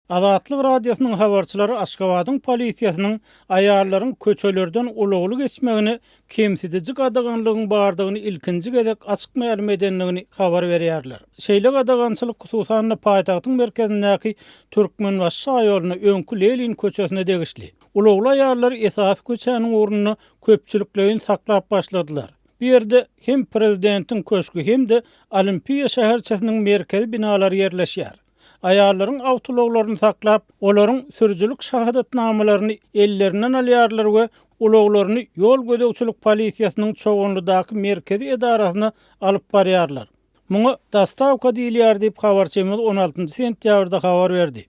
Azatlyk Radiosynyň habarçylary Aşgabadyň polisiýasynyň aýallaryň köçelerden ulagly geçmegine kemsidiji gadaganlygyň bardygyny ilkinji gezek açyk mälim edendigini habar berýärler. Şeýle gadagançylyk hususan-da paýtagtyň merkezindäki Türkmenbaşy şaýoluna, öňki Lenin köçesine degişli. Ulagly aýallary esasy köçäniň ugrunda köpçülikleýin saklap başladylar. Bu ýerde hem prezidentiň köşgi hem-de Olimpiýa şäherçesiniň merkezi binalary ýerleşýär. Aýallaryň awtoulaglaryny saklap, olaryň sürüjilik şahadatnamalaryny ellerinden alýarlar we ulaglaryny ýol gözegçilik polisiýasynyň Çoganlydaky merkezi edarasyna alyp barýarlar. Muňa dostawka diýilýär diýip, habarçymyz on altynjy sentýabrda habar berdi.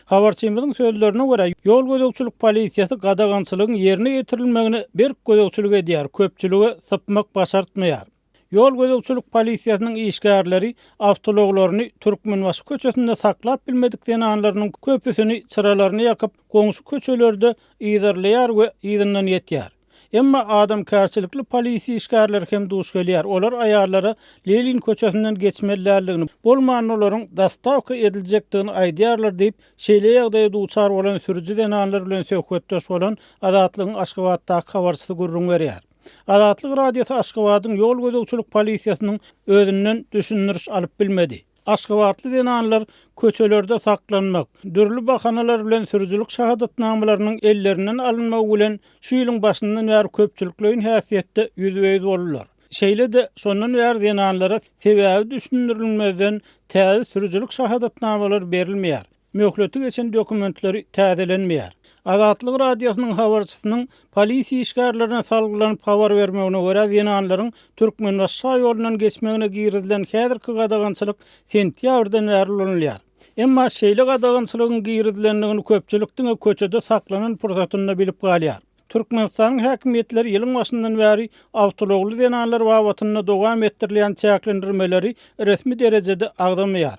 Habarçymyzyň sözlerine görä, ýol gözegçilik polisiýasy gadagançylygyň ýerine ýetirilmegine berk gözegçilik edýär, köpçülige sypmak başartmaýar. Ýol gözegçilik polisiýasynyň işgärleri awtoulaglaryny Türkmenbaşy köçesinde saklap bilmedik zenanlarynyň köpüsini çyralaryny ýakyp, goňşy köçelerde yzarlaýar we yzyndan ýetýär. Emma adamkärçilikli polisiýa işgärleri hem duş gelýär, olar aýallara Lenin köçesinden geçmeli däldigini, bolmanda olaryň dostawka ediljekdigini aýdýarlar diýip, şeýle ýagdaýa duçar bolan sürüji zenanlar bilen söhbetdeş bolan Azatlygyň Aşgabatdaky habarçysy gürrüň berýär. Azatlyk Radiosy Aşgabadyň ýol gözegçilik polisiýasynyň özünden düşündiriş alyp bilmedi. Aşgabatly zenanlar köçelerde saklanmak, dürli bahanalar bilen sürüjilik şahadatnamalarynyň ellerinden alynmagy bilen şu ýylyň başyndan bäri köpçülikleýin häsiýetde ýüzbe-ýüz boldular. Şeýle-de, şondan bäri zenanlara sebäbi düşündirilmezden täze sürüjilik şahadatnamalary berilmeýär. Möhleti geçen dokumentleri täzelenmeýär. Azatlyk Radiosynyň habarçysynyň polisiýa işgärlerine salgylanyp habar bermegine görä, zenanlaryň Türkmenbaşy şaýolundan geçmegine girizilen häzirki gadagançylyk sentýabrdan bäri ulanylýar. Emma şeýle gadagançylygyň girizilendigini köpçülik diňe köçede saklanan pursatynda bilip galýar. Türkmenistanyň häkimiýetleri ýylyň başyndan bäri awtoulagly zenanlar babatynda dowam etdirilýän çäklendirmeleri resmi derejede agzamaýar.